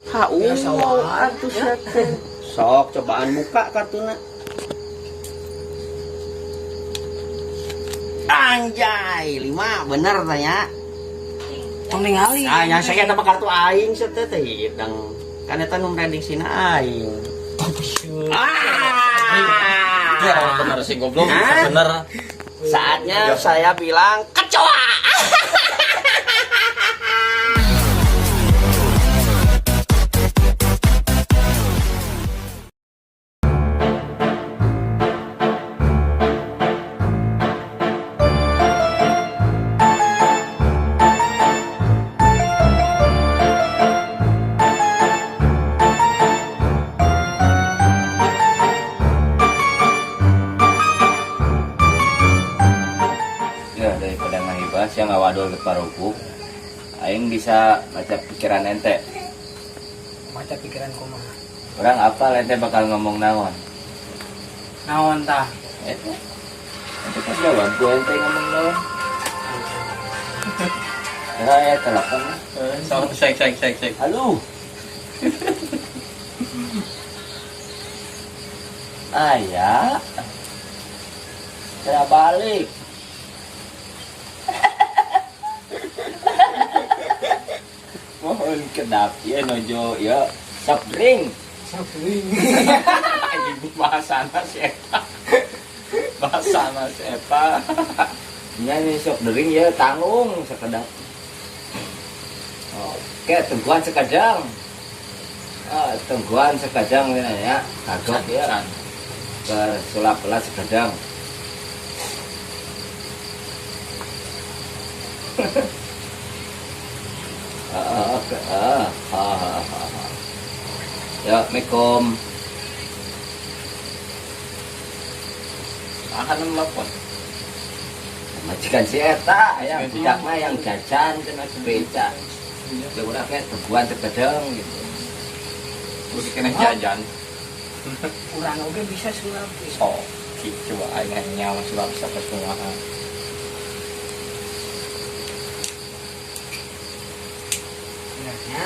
Ha, atuh sia teh. Sok cobaan buka kartuna. Anjay, 5 bener tanya. Tong ningali. Ah, nya saya eta mah kartu aing sia teh teh hidang. Kan eta nu prediksina aing. Ah. Ya, bener sih goblok, Hah? Bener. Saatnya saya bilang kecoa. Ya, daripada ngahibas yang ngawadul ke parukuk, aing bisa baca pikiran ente. Baca pikiran kumaha? Orang apa ente bakal ngomong naon? Naon tah? Ente. Ente kan jawab gua ente ngomong naon. Ya, ya telepon. Sok sek sek sek sek. Halo. Ayah. Saya balik. Mohon kedap ya nojo ya soft drink. Soft drink. Anjing bahasana si eta. Bahasana si eta. Nya nih soft drink ya tanggung sekedap. Oke, tungguan sekadang. Ah, tungguan sekadang ya. Kagok ya. Bersulap pelat sekadang. Ya, Assalamualaikum. Akan nelpon. Majikan si eta yang budak mah yang jajan kena beca. Ya udah kayak tungguan terkadang gitu. Beuki keneh jajan. Urang oge bisa sulap. Sok, kitu aing nyawa sulap sakumaha. Ya.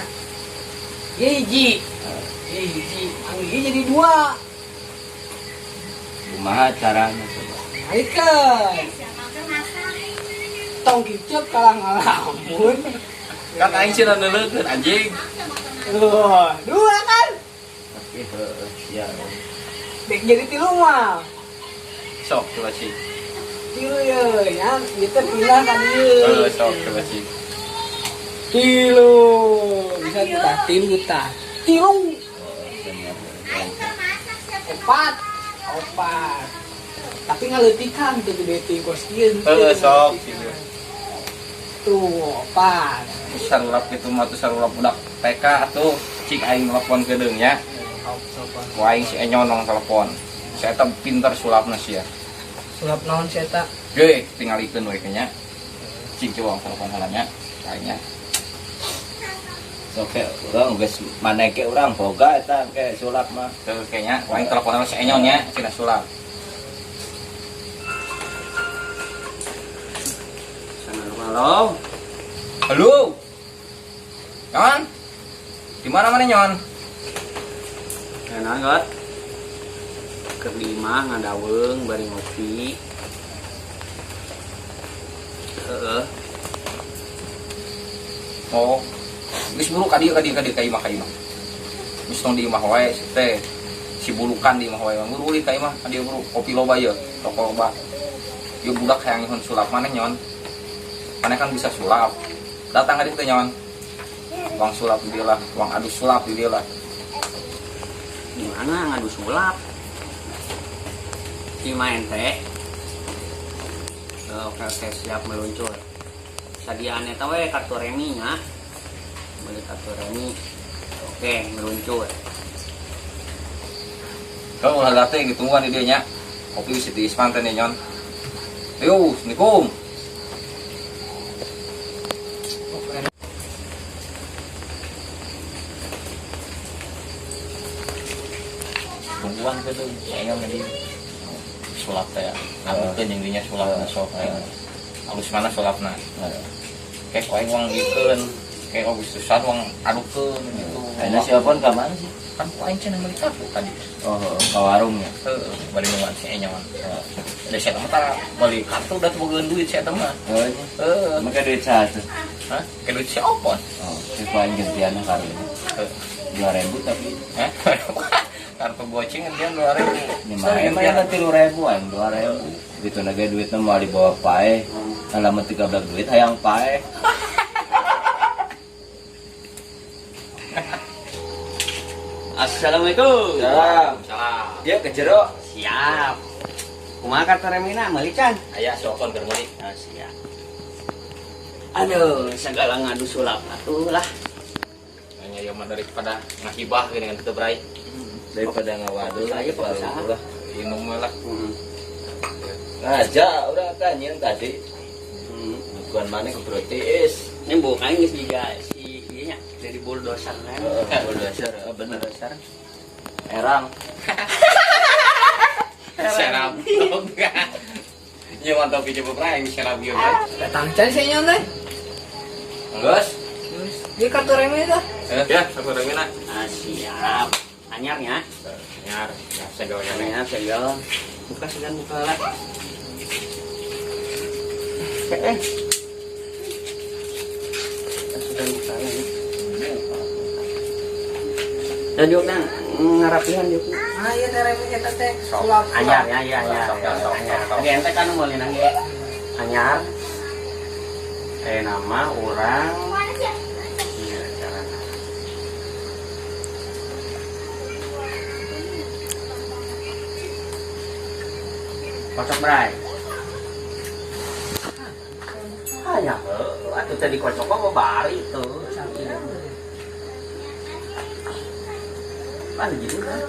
Hiji. Hiji, anggi jadi 2. Kumaha caranya coba? Naikkeun. Tong kicep kalah ngalamun. Kan aing cenah neuleukeun anjing. Tuh, 2 kan? Tapi heueuh sia. Dek jadi 3 mah. Sok coba sih. 3 ye, ya, ieu teh pindah ka dieu. Heuh, sok coba sih. 3. Bisa kita 3 ta. 3. 4. 4. Tapi ngaleutikan tuh gede ting kos kieu. Heuh, sok Tuh, 4. Sarulap kitu mah tuh sarulap budak TK atuh cik aing telepon kedeung nya. Ku aing si Enyon nong telepon. Si eta pinter sulapna sia. Sulap naon si eta? Ge, tingalikeun we nya. Cik coba telepon heula nya. Aing nya. Sok ke urang geus maneh ke urang boga eta ke sulap mah. Heuh kayaknya ku aing teleponan si Enyon nya cenah sulap. Halo. Halo. Nyon. Di mana mana Nyon? Enak got. Keur di imah ngadaweung bari ngopi. Heeh. Oh. Geus buru ka dieu ka dieu ka dieu ka imah ka imah. Geus tong di imah wae teh. Si bulukan di imah wae. Buru ka imah ka dieu buru kopi loba ieu, toko loba. Ieu budak hayang nyuhun sulap maneh Nyon. Maneh kan bisa sulap. Datang ka dieu teh Nyon. Uang sulap di dia lah, uang adu sulap di dia lah. Di mana ngadu sulap? Di main teh. Oke, oke, siap meluncur. Sadiaan eta we kartu remi nya. Beli kartu remi. Oke, meluncur. Kalau ulah teh ditungguan di dia nya. Kopi geus diispan teh Nyon. Ayo, Assalamualaikum. Tungguan ke tuh, kayaknya tadi sulap teh, ngabukeun jeung dinya sulap na sok. Halus mana sulapna? Kayak koe wang gikeun, kayak Agustusan wang adukeun gitu. Ayeuna si Opon ka mana sih? Kan ku aing cenah meuli kartu tadi. Oh, ka warungnya. Heeh, bari nungguan si Enyon. Da si eta mah tara meuli kartu da teu boga duit si eta mah. Oh, nya. Heeh. Make duit saha tuh? Hah? Ke duit si Opon. Oh, si ku aing gantian karunya. Heeh. 2000 tapi Hah? Kartu goceng gantian 2000. 5.000 ya 3.000 aing 2.000. Gitu nage duitna moal dibawa paeh. Lamun 13 duit hayang paeh. Assalamualaikum. Salam. Salam. Dia ke jero. Siap. Kumaha kartu remina meuli can? Aya si Opon keur meuli. Ah, siap. Aduh, segala ngadu sulap atuh lah. Hanya ieu mah daripada ngahibah geuning kan teu bray. Daripada ngawadul Ayo, Pak Usaha. lah. Inum we lah. Ngaja urang tanya tadi. Bukan mana ke proteis. Ini bukan geus jiga si ieu nya dari bulldozer kan. Bulldozer, bener. Bulldozer. Erang. Serap. Ieu mantap hiji bray serap ieu bray. Datang can si Enyon teh. Geus. Terus dia kartu remi teh. Ya, kartu remina. Ah, siap. Anyarnya. Anyar, ya segelnya. Anyar segel. Buka segan buka lah. Sudah buka lah. Dan juga ngarapihan juga. Ah iya teh remi eta teh. Sulap. Anyar ya, iya anyar. Oke, ente kan mau nang anyar. Nama orang. Iya, carana. Kocok bray. Ah ya, atuh tadi kocok kok bari tuh. Pan gitu kan.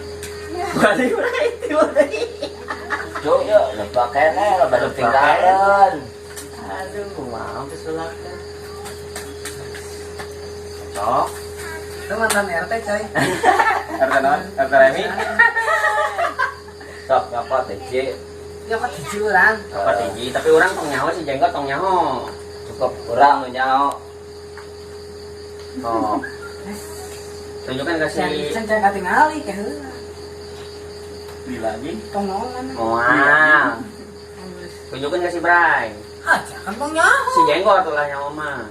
Bari bray itu tadi. Cuk, ya, lebak kene, lebak tinggalan. Aduh, kumaha pesulap teh. Kocok. Itu mantan RT coy. RT naon? RT Remi. Sok ngapa TJ? Ya kok hiji urang. Apa hiji, tapi urang tong nyaho si jenggot tong nyaho. Cukup urang nu nyaho. Oh. Tunjukkan ke si Can can katingali ke heula. Di lagi. Tong naon. Moal. Tunjukkan ke si Bray. Ah, jangan tong nyaho. Si jenggot ulah nyaho mah.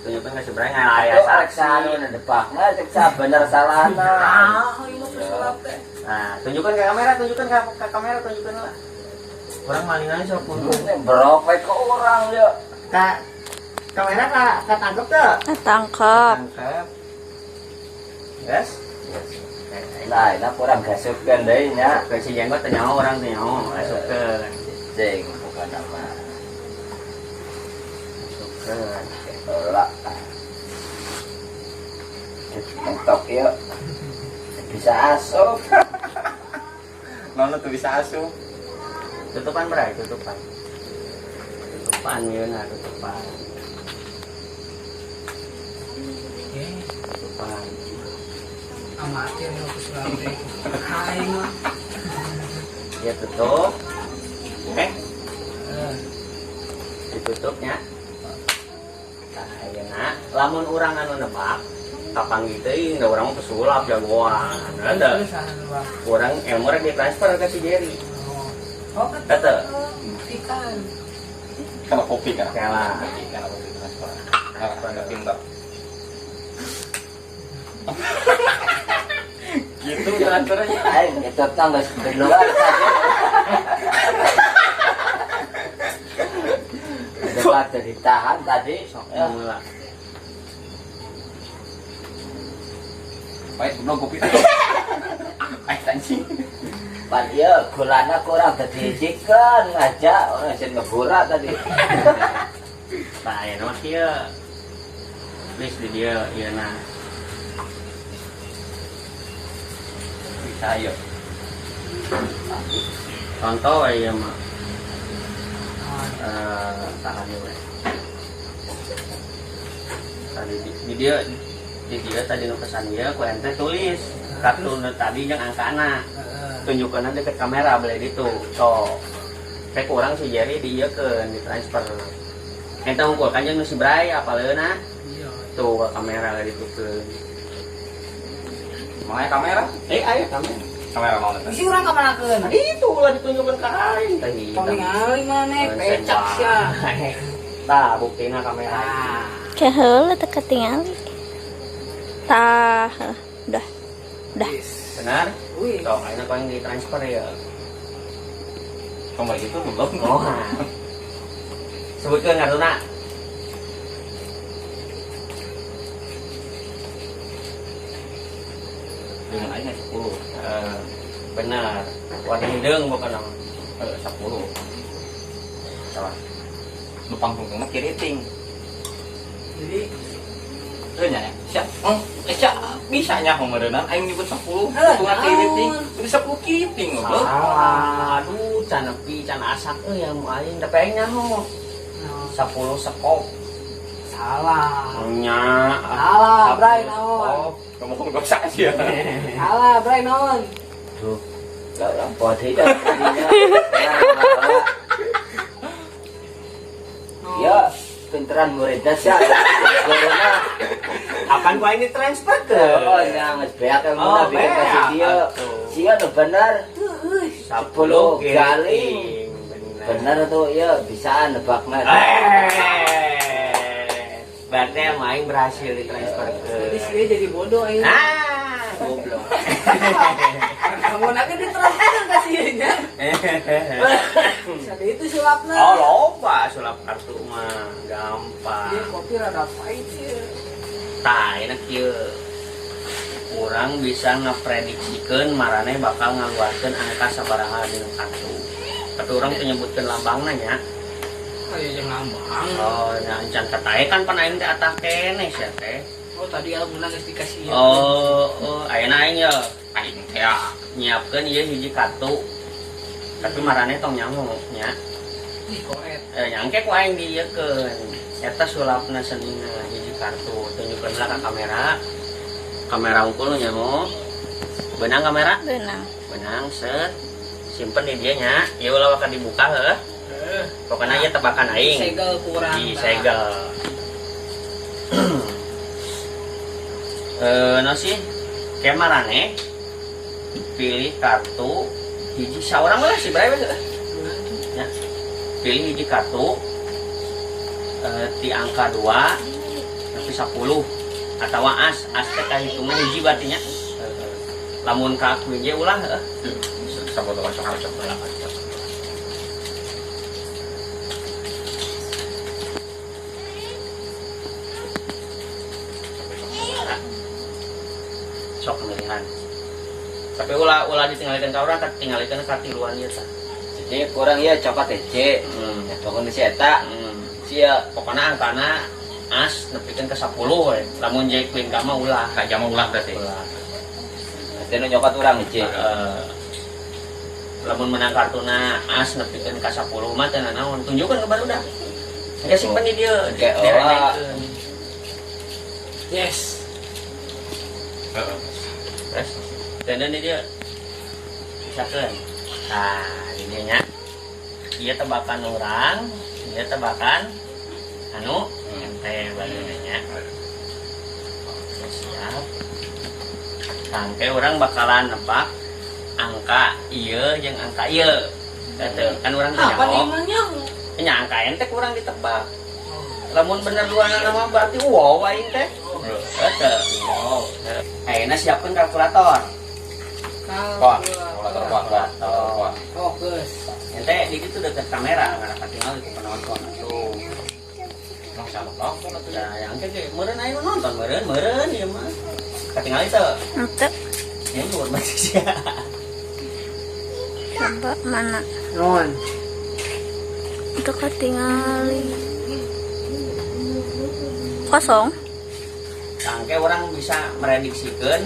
Tunjukkan ke si Bray nggak aya saksi. Anu nedebakna cek bener salahna. Ah, ieu mah pesulap teh. Nah, tunjukkan ke kamera, tunjukkan ke kamera, tunjukkan lah. Orang maling aja sok Berok ke orang ya. Kak, kamera kak tangkep tuh. Tangkep. Tangkep. Yes. Nah, ini kurang gasupkeun deui nya. Ke si jenggot teh nyaho orang teh nyaho, asupkeun. Cing, bukan nama. Asupkeun. Lah. Mentok yuk. Bisa asup. Nono tuh bisa asup. Tutupan bray, tutupan. Tutupan ya, nah tutupan. Tutupan. Amatir nu pesulap teh. Aing mah. Ya tutup. Oke. Ditutupnya. Tah ayeuna lamun urang anu nebak kapanggih teuing da urang mah pesulap jagoan. Ada. Urang ilmu rek ditransfer ke si Jerry. Oh, Betul. Ikan. Kalau kopi kan. Kalah. Karena kopi transfer. Nah, pintar. Gitu transfernya. Aing itu tangga beluar tadi. Udah ditahan tadi. Sok mula. Baik, belum kopi. Aing anjing. Pan iya, gulana kurang dadi chicken ngajak orang sing ngebura tadi. Nah, ya mah kieu. Geus di dieu ieu na. Bisa ieu. Contoh ieu mah. Tahan ieu we. Tadi di dieu tadi nu pesan ieu ku ente tulis kartu nu tadi jeung angkana. Tunjukkan deket kamera boleh ditu. So, rek urang si Jerry diieukeun ditransfer. Ente unggul kan jeung si Bray apaleuna? Iya. Tuh ke kamera lah ditukeun. Makanya kamera. Ayo kamera. Kamera mau nonton. Isi urang ka manakeun? Itu ulah ditunjukkan ka aing tadi. Tong ningali maneh pecak sia. Tah, buktina kamera. Keheula teu katingali. Tah, udah. Udah. Benar? Wih. Sok, ayeuna kau yang ditransfer ya. Kamu gitu belum? Oh. Sebutkeun kartuna. Dengan aing 10. Benar. Warna hideung bukan nama. 10. Salah. Nu pangtungtungna kiriting. Jadi Teu nya sia. Sia bisa nya meureunna aing nyebut 10, tungtungna kiriting. Jadi 10 kiriting goblok. Salah. Aduh, can nepi, can asak euy yang aing tapi aing nyaho. 10 sekop. Salah. Nya. Salah, Bray naon. Kamu kok dosa sih ya. Salah, Bray naon. Duh. Gak orang deui dah. Ya, pinteran muridnya sih. Corona. Apan ku aing ditransfer ke? Oh, nya geus beak ilmuna bikin kasih dia. Sia nu bener. 10 galing. Bener tuh, ya bisa nebakna. Berarti yang aing berhasil ditransfer ke. Jadi sih jadi bodoh aing. Ah, goblok. Kamu nanti ditransfer kasihnya. Jadi itu sulapna. Oh, loba sulap kartu mah gampang. Ini kopi rada pahit sih. Tah, enak kieu. Urang bisa ngeprediksikeun marane bakal ngaluarkeun angka sabaraha dina kartu. Tapi urang teu nyebutkeun lambangna nya. Ayo jeung lambang. Oh, nya encan katae kan pan aing teh atah keneh sia teh. Oh, tadi alhamdulillah geus dikasih. Oh, ayeuna aing ye. Aing teh nyiapkeun ieu hiji kartu. Tapi marane tong nyaho nya. Ih, koret. Nyangke ku aing diieukeun. Eta sulapna senina hiji kartu. Tunjukkeun lah ka kamera. Kamera unggul nyaho. Benang kamera? Benang. Benang set. Simpen di dieu nya. Ieu ulah bakal dibuka heuh. Pokoknya ieu tebakan aing. Segel kurang. Disegel. No sih, kayak pilih kartu hiji saurang lah sih berapa ya. Pilih hiji kartu di angka 2 sampai 10 atau as teh kahitungna hiji berarti nya. Lamun ka queen ulah heuh. Sok. Sok pemilihan. Tapi ulah ditinggalikeun ka urang, tinggalikeun ka tiluan ieu tah. Jadi kurang ieu cokot hiji. Ya pokona si eta. Sia pokona angkana as nepikeun ka 10 we. Lamun J Queen ka mah ulah. Ka jama ulah berarti. Ulah. Berarti nu nyokot urang hiji. Lamun menang kartuna as nepikeun ka 10 mah teu nanaon. Tunjukkeun ka barudak. Engke simpen di dieu. Direnengkeun. Yes. Terus, dan ini dia misalkan, nah ini nya, dia tebakan orang, dia tebakan, anu, ente baliknya, oke siap, tangke orang bakalan nebak angka iya yang angka iya, kan orang apa nih nya angka ente kurang ditebak, lamun bener dua nama berarti wow aing teh. Betul. Wow. Ayeuna siapkeun kalkulator. Kalkulator. Fokus. Ente di ditu deket kamera karena katingal ku penonton atuh. Masa nonton atuh. Ya, yang ke meureun aing nonton meureun ieu mah. Katingal teu? Henteu. Ya luar masih sia. Coba mana? Non. Itu katingali. Kosong. Tangke orang bisa merediksikan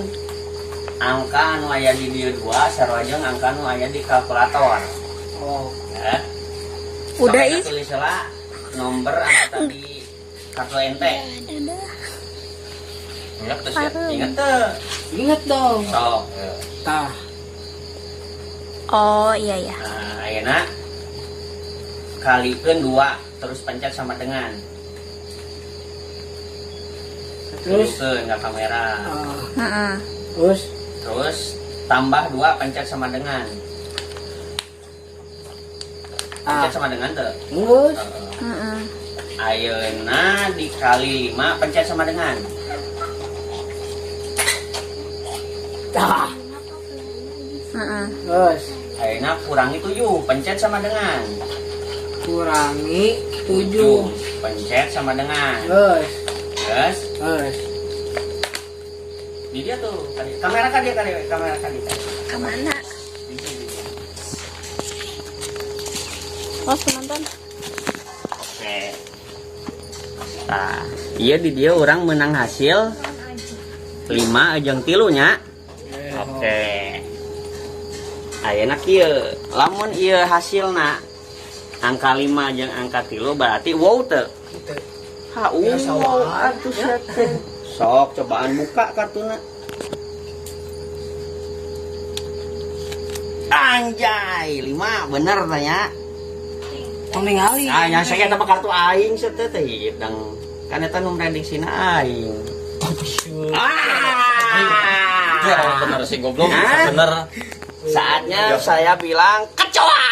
angka anu aya di dieu 2 sarua jeung angka anu aya di kalkulator. Oh, ya. Udah ih. Tulis lah nomor anu tadi kartu ente. Ingat tuh sih. Ingat tuh. Ingat dong. Sok. Tah. Oh, iya ya. Nah, ayeuna kalikeun 2 terus pencet sama dengan. Terus nggak kamera. Terus Terus tambah 2 pencet sama dengan. Pencet sama dengan tuh. Geus. Heeh. Ayeuna dikali 5 pencet sama dengan. Tah. Heeh. Geus. Ayeuna kurangi 7 pencet sama dengan. Kurangi 7. Pencet sama dengan. Geus. Terus Geus. di dia tuh tadi. Kamera kan dia kali, kamera kan dia. Ke mana? Di sini, di sini. Oh, penonton. Oke. Nah, iya di dia orang menang hasil 5 jeung 3 nya. Oke. Ayeuna kieu, lamun ieu hasilna angka 5 jeung angka 3 berarti wow teu. Ha, Biasa wow wae. atuh sia teh. Sok cobaan buka kartuna. Anjay, 5 bener tanya. Tong ningali. Ah, yang saya mah kartu aing sia teh teh hidang. Kan eta nu prediksina aing. Ah. Ya, bener sih goblok, Hah? bener. Saatnya saya bilang kecoa.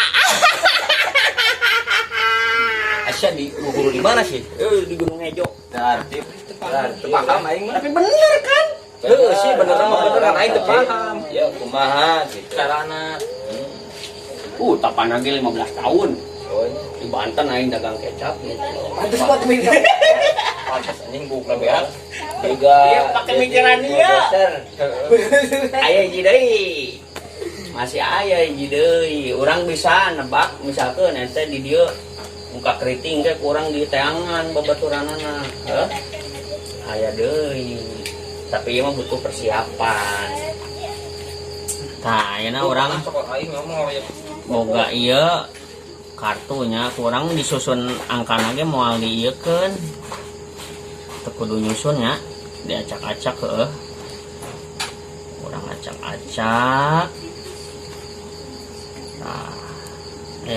Asya di guru di mana sih? Di Gunung Hejo. Berarti Teu paham aing mah. Tapi bener kan? Heuh sih bener mah bener kan aing teu paham. Ya kumaha gitu. Carana. Tapan lagi 15 tahun. Oh, Di Banten aing dagang kecap gitu. Pantes buat mikir. Pantes anjing bukna beak. Tiga. Iya, pakai mikiran dia. Aya hiji deui. Masih aya hiji deui. Urang bisa nebak misalkeun ente di dieu muka keriting ke kurang di teangan babaturanana. Heuh. Aya deui. Tapi ieu mah butuh persiapan. Tah, ayeuna urang Sok aing ngomong ya. boga ieu kartunya kurang disusun angkana ge moal diieukeun. Teu kudu nyusun nya, diacak-acak heueuh. Urang acak-acak. Nah,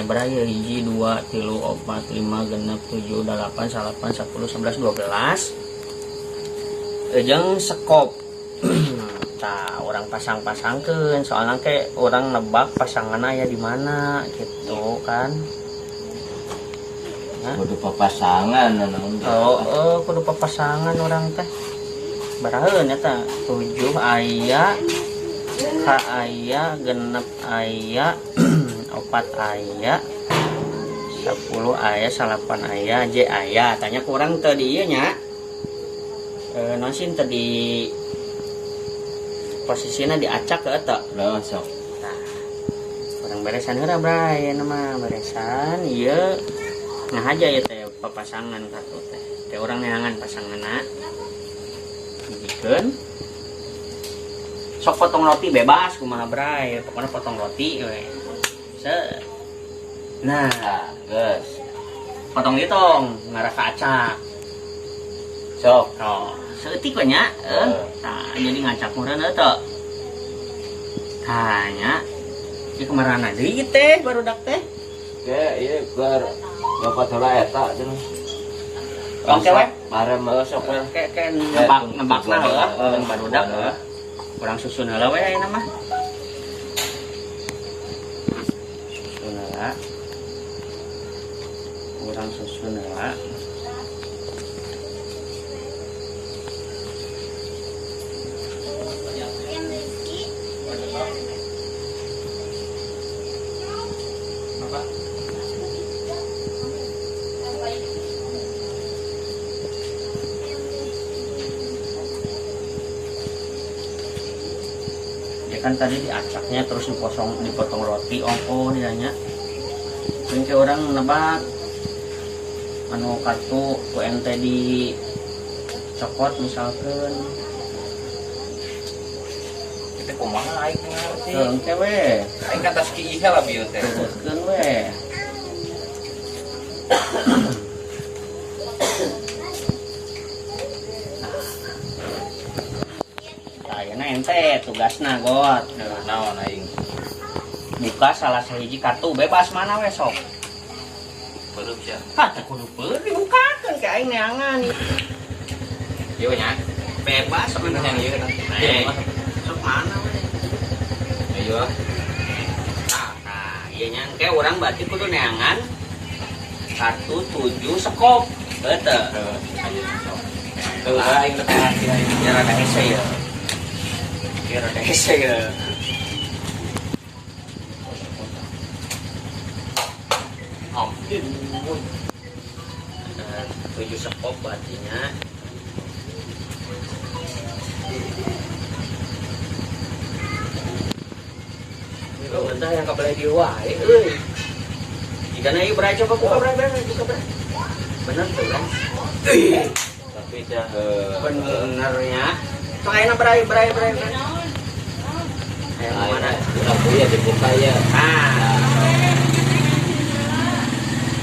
beraya 1, 2, 3, 4, 5, 6, 7, 8, 9, 10, 11, 12. Jeung sekop. Tah, orang pasang-pasangkeun soalnya ke orang nebak pasanganna aya di mana gitu kan. Nah. Kudu papasangan naon. Oh, oh, kudu papasangan orang teh. Baraheun eta 7 aya, K aya, 6 aya, 4 aya, 10 aya, 9 aya, J aya. Tanya kurang teu di ieu nya. Non sih teu di posisinya diacak ke eta. Lah sok. Nah, orang beresan heula bray, ieu mah beresan ieu. Nah aja ya teh papasangan kartu teh. Teh urang neangan pasanganna. Hijikeun. Sok potong roti bebas kumaha bray, pokoknya potong roti we. Se. Nah, Geus. Potong ditong ngarah ka acak. Sok. Oh, saeutik we nya. Tah, jadi ngacak meureun teu. Tah nya. Ieu kumarana deui teh barudak teh. Ge ieu keur nyokot heula eta cenah. Oke we. Barem heuh sok we. Ke nebak nebakna heuh, barudak heuh. Urang susun heula we ayeuna mah. Susun heula. Urang susun heula. Ya kan tadi diacaknya terus dipotong roti ongko dianya. Ini kayak orang nebak anu kartu ku ente di cokot misalkan. Kita kumaha aing ngarti. Engke we. Aing kata ski iha lah bieu teh. Teruskeun we. Ayeuna ente tugasna got. Naon aing? Buka salah sahiji kartu bebas mana we sok. Beureum sia. Hah, teh kudu beureum dibukakeun ke aing neangan. Ieu nya. Bebas Sok mana yang ieu tah? Eh, sok mana we? Iya. Nah, ieu nya engke urang berarti kudu neangan kartu 7 sekop. Betul. Tuh, aing teh hati aing. Ya rada hese ya. Ya rada hese ya. Ampun. 7 sekop berartinya. Entah yang kabel di wae euy. Jika na ieu berai coba buka berai berai buka berai. Bener tuh kan? Tapi dah Benernya. Sok ayeuna berai berai berai berai. Ayo mana? Urang kuya dibuka ya. Ah.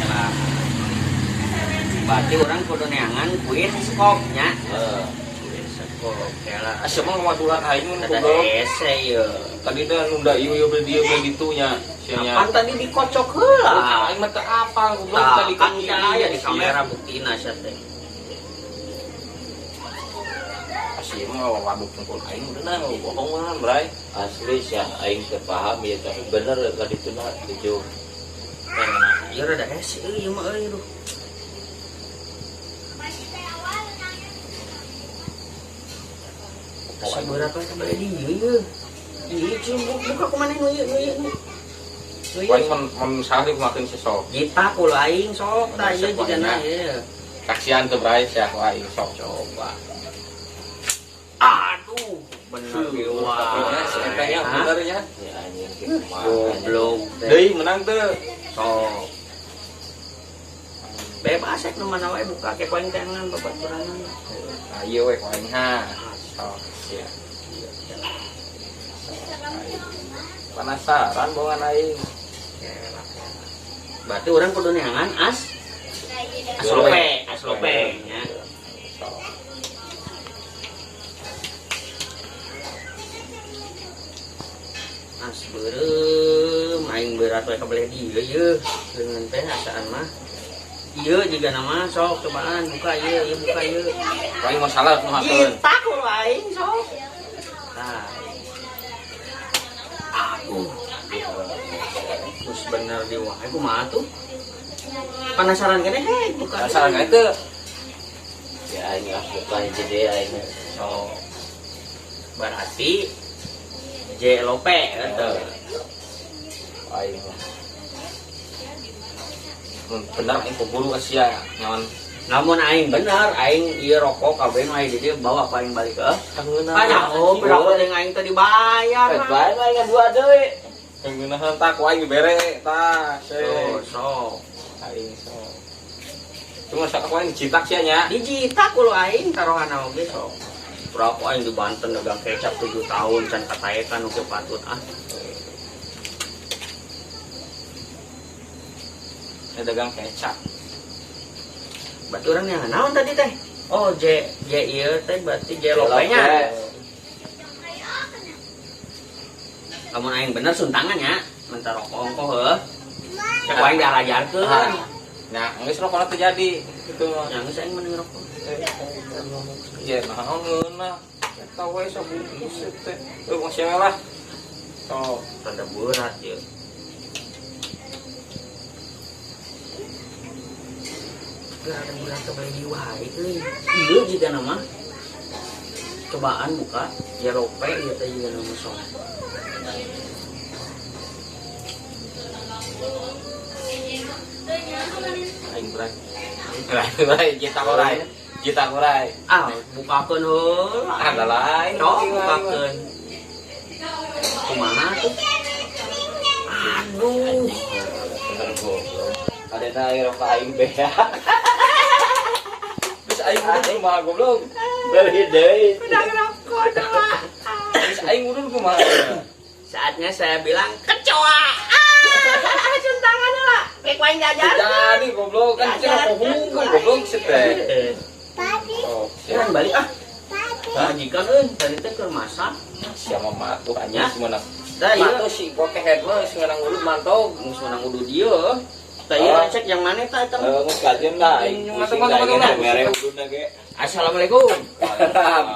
Nah. Berarti orang kudu neangan kuis sekopnya. Kuis sekop kela. Asa mah ngawadulan aing mun Ada goblok. hese ye. Tadi teh nunda ieu ieu beli dieu beli ditu nya. Sia nya. Apaan tadi dikocok heula? Aing mah teu apal goblok Tah, tadi kan aya di kamera buktina sia teh. Sia mah ngawaduk tungkul aing udah nah bohong mah bray. Asli sih aing teu paham ya tapi bener tadi itu mah 7. Ieu rada hese euy ieu mah euy duh. Asa berat we kabeh di ieu ieu. Ieu cium buka kumaha nu ieu nu ieu. Nu ieu. Aing mun salah kumakeun si sok. Jita ku aing sok tah ieu jigana ieu. Saksian teu bray sia ku aing sok. Coba. Aduh, bener Ya, si eta nya bener nya. Ya anjing kumaha. Goblok teh. Deui menang teu. Sok. Bebas ek nu mana wae buka ke ku aing teh ngan babaturanna. Ah ieu we ku aing ha. Sok sia. Penasaran bongan aing. Berarti orang kudu neangan as aslope, aslope nya. Sok. As beureum aing berat we kabeleh dieu ieu. Leungeun teh asaan mah. Ieu jiga nama sok cobaan buka ieu, ieu buka ieu. Aing masalah nu hakeun. Kita ku aing sok. Tah. Aduh. Terus bener di wae kumaha tuh? Penasaran keneh hei buka. Penasaran keneh teu? Ya aing lah buka jadi aing. Sok. Berarti J Lope eta. Aing mah. Bener aing keburu sia nyaman. Namun aing bener aing ieu rokok kabeh nu aing di dieu bawa paling balik ke. Kangeunah. Kanyaho berapa jeung aing teh dibayar. Bae mah ingat dua deui. Kangeunah tah ku aing dibere tah. So, sok. Aing sok. Cuma sak ku aing dijitak sia nya. Dijitak ku aing taruhana oge sok. Berapa aing di Banten dagang kecap 7 tahun can kataekan oge patut ah. Ya dagang kecap. Berarti orang yang naon tadi teh? Oh, J J ieu teh berarti J Lope-nya. Lamun aing bener suntangan nya, mentah rokok ongkoh heuh. Cek aing diarajarkeun. Nah, geus rokokna teu jadi kitu mah. Nya geus aing mending rokok. Ya naon ngeunah. Eta we sabungkus teh. Euy masih lah. Sok rada berat ieu. Ada berat ke beli wae euy. Ieu jiga nama cobaan buka Jerope ieu teh jiga nama sok. Aing berat. Berat jitak orai. Jitak orai. Ah, bukakeun heula. Ah, lain. Sok bukakeun. Kumaha tuh? Aduh. Bener goblok. Adena aing rokok aing beak. Terus aing udun kumaha goblok. Beli deui. Udah ngerokok doa. Terus aing udun kumaha. Saatnya saya bilang kecoa. Ah, cuntangan lah. Kayak aing jajan. Jadi goblok kan cenah pohungkul goblok sih teh. Oh, Jangan balik ah. Majikan euy, tadi teh keur masak. Siapa matuh anjing si menang. Tah ieu Matuh si bokehead mah si menang udud mantog. geus menang udud ieu. Tah ieu cek yang mana tah eta mah. Geus kajen lah aing. Matuh matuh matuh. Mere ududna ge. Assalamualaikum. Waalaikumsalam.